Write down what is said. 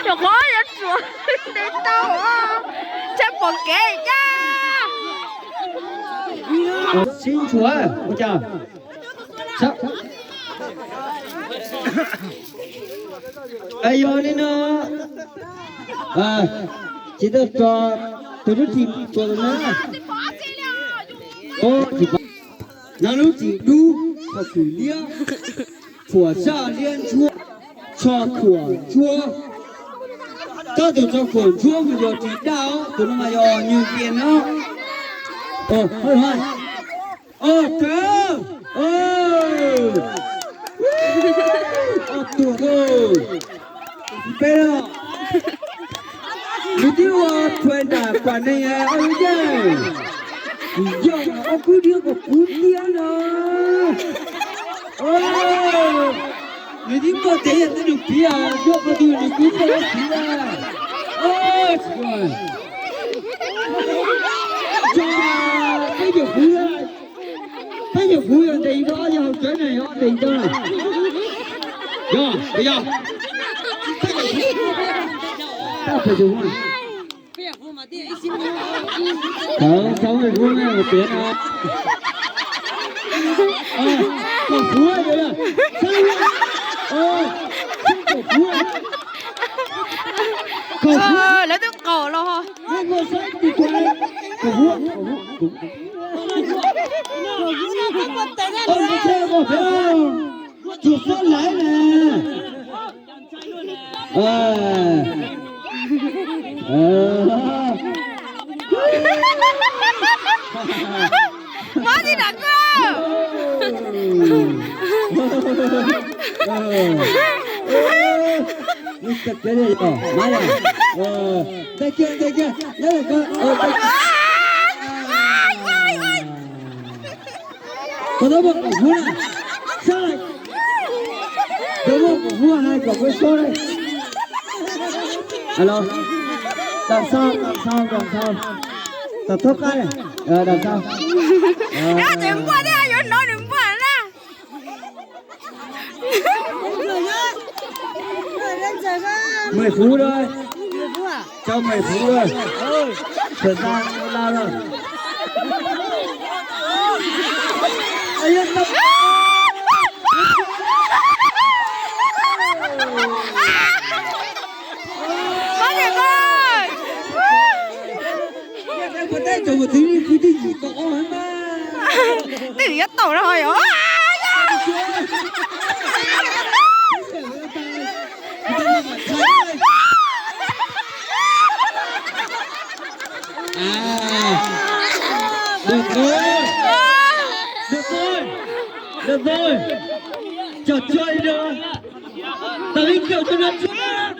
Rau qhov yuav tsuas ntes tau, tshaib pom kev caj. Sib ntshua ua cas? Yog li no, tsis tau tso tus lub tsis tuas na. Tsis no lub tsis dub, tso khuam liab, khuam saj liab ntsuab, tso khuam ntsuab. Tab tus tso khuam ntsuab mas yog tsis daj os, tus no mas yog nyuag tias no. Ov, ov, ob tuag, peb los. Nws twb ua thuam nram pam neeg ob lub yeej. Yog ob kub diab kom kub tiab no. Nws twb muaj tev yog tej nus piv, yog ko tug nws kub tiab ob piv a. Tso, peb nyuam kuv, peb nyuam kuv yog ntes ib ob yog hauv tsev na, yog ntes ib na. Yog, yog. Tau, tau, me kuv me kuv piav no. Kaum kuv, kaum kuv. Kaum kuv. Lawv twb qaum los. Kaum kuv, kaum kuv. Tsuas xob laiv na. Mob tib nram koj. Tag kiag, tag kiag, nyob lawm koj. Koj tab muaj kaum huab na, sab lawm. Tab muaj kaum huab hais kom koj sab lawm. Los, tam xau, tam xau, tam xau. Tam thoob qab, tam xau. Nws npuaj thiab, yuav hnov nws npuaj na. Mười phút thôi. Cho mười phút thôi. Thời gian bao lâu rồi? Có thiệt không? Twb yuav tau no yom. À, được rồi. Được rồi. Được rồi. Trò chơi được. Tao lấy rượu cho nó.